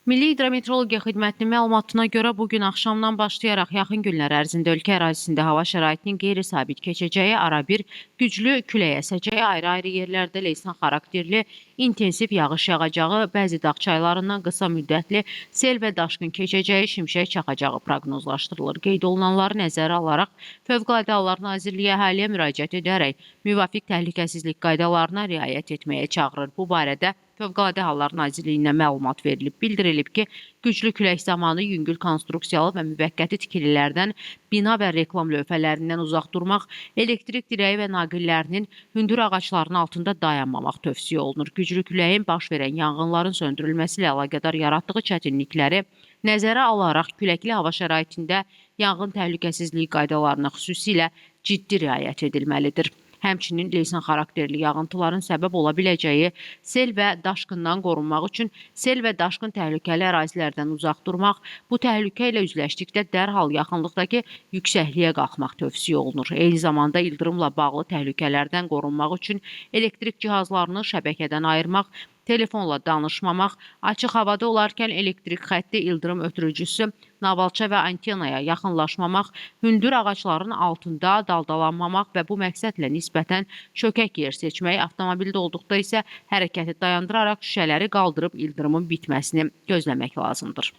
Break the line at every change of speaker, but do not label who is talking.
Milli Hidrometeorologiya Xidmətinin məlumatına görə bu gün axşamdan başlayaraq yaxın günlər ərzində ölkə ərazisində hava şəraitinin qeyri-sabit keçəcəyi, arabir güclü külək əsəcəyi, ayrı-ayrı yerlərdə leysan xarakterli intensiv yağış yağacağı, bəzi dağ çaylarından qısa müddətli sel və daşqın keçəcəyi, şimşək çaxacağı proqnozlaşdırılır. Qeyd olunanları nəzərə alaraq Fövqəladə Hallar Nazirliyi əhaliyə müraciət edərək müvafiq təhlükəsizlik qaydalarına riayət etməyə çağırır. Bu barədə Fövqəladə Hallar Nazirliyindən məlumat verilib. Bildirilib ki, güclü külək zamanı yüngül konstruksiyalı və müvəqqəti tikililərdən, bina və reklam lövhələrindən uzaq durmaq, elektrik dirəyi və naqillərinin hündür ağacların altında dayanmamaq tövsiyə olunur. Güclü küləyin baş verən yanğınların söndürülməsi ilə əlaqədar yaratdığı çətinlikləri nəzərə alaraq küləkli hava şəraitində yanğın təhlükəsizliyi qaydalarına xüsusilə ciddi riayət edilməlidir. Həmçinin leysan xarakterli yağıntıların səbəb ola biləcəyi sel və daşqından qorunmaq üçün sel və daşqın təhlükəli ərazilərdən uzaq durmaq, bu təhlükə ilə üzləşdikdə dərhal yaxınlıqdakı yüksəkliyə qalxmaq tövsiyə olunur. Eyni zamanda ildırımla bağlı təhlükələrdən qorunmaq üçün elektrik cihazlarını şəbəkədən ayırmaq, telefonla danışmamaq, açıq havada olarkən elektrik xətti, ildırım ötürücüsü, navalça və antenaya yaxınlaşmamaq, hündür ağacların altında daldalanmamaq və bu məqsədlə nisbətən çökək yer seçmək, avtomobildə olduqda isə hərəkəti dayandıraraq şüşələri qaldırıb ildırımın bitməsini gözləmək lazımdır.